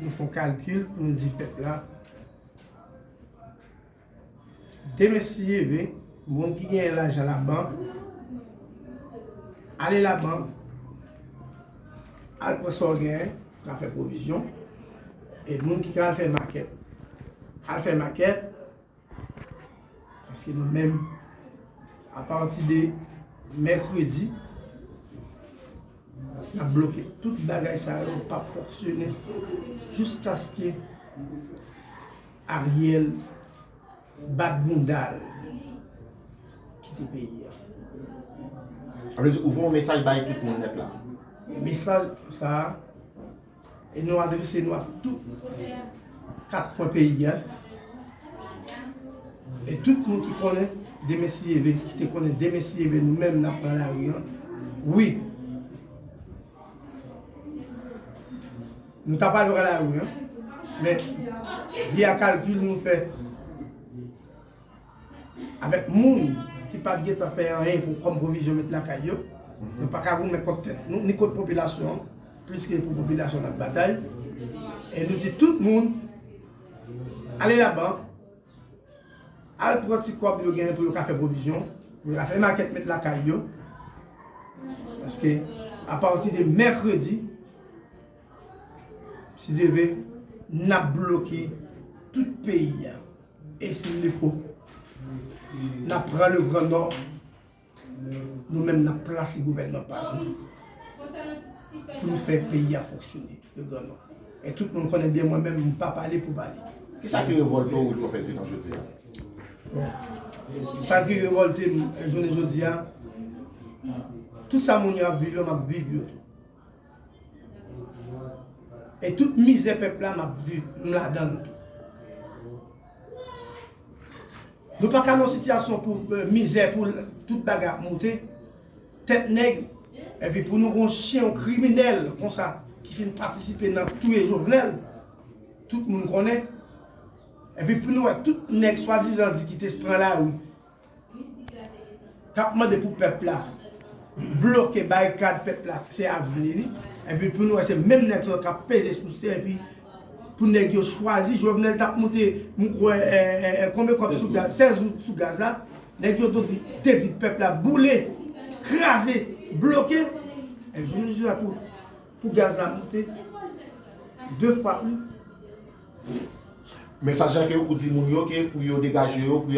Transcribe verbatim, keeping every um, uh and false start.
Nou fè yon kalkil pou nou di pèp la, demen si Dye ve, moun ki genyen lajan labank, ale labank, al pran sa w genyen, ou ka fè pwovizyon, e moun ki ka al fè makèt, al fè makèt, paske nou menm, apati de mèkredi, n ap bloke tout bagay sa yo, p ap fonksyone jiskaske Ariel bat bounda l kite peyi a. Sa vle di, ou voye yon mesaj bay tout moun nèt la. Mesaj sa a, e nou adrese nou ak tout kat kwen peyi a. E tout moun ki konnen demen si Dye ve, ki te konnen demen si Dye ve, nou menm n ap pran lari an. Wi. Nou ta pral pran lari an. Men, via kalkil nou fè avèk moun ki pa t gentan fè anyen pou kòm pwovizyon met lakay yo, nou pa ka goumen kont tèt nou, ni kont popilasyon an, pliske pou popilasyon n ap batay. E nou di tout moun, ale labank, al pran ti kòb yo genyen pou yo ka fè pwovizyon, pou yo ka fè makèt met lakay yo. Paske, apati de mèkredi, si Dye ve, n ap bloke tout peyi a. E si l fo, n ap pran le Gran Nò. Nou menm, n ap plase gouvènman pa nou pou nou fè peyi a fonksyone, le Gran Nò. E tout moun konnen byen, mwen menm, m pa pale pou pale. Kisa ki revòlte w, Wilford Ferdinand, jodi a? Bon. Sa ki revòlte m, jounen jodi a, tout sa moun yo ap viv yo, m ap viv yo tou. E tout mizè pèp la, m ap viv, m ladan l tou. Nou pa ka nan yon sitiyasyon pou, eh, mizè, pou tout bagay ap moute. Tèt nèg, epi pou nou gon chen, yon kriminèl konsa ki fin patisipe nan touye Jovenel, tout moun konnen. Epi pou nou wè tout nèg swadizan di ki te pran lari, k ap mande pou pèp la bloke, barikad pèp la, se avni li. Epi pou nou wè se menm nèg sa yo k ap peze sou sèvi pou nèg yo chwazi. Jovenel t ap moute, m kwè, eh, eh, eh, konbyen kòb sou gaz, sèz goud sou gaz la. Nèg yo te di, te di pèp la boule, kraze, bloke. Epi jounen jodi a pou, pou gaz la moute de fwa pli. Mesaj la ke ou di moun yo ke pou yo degaje yo, pou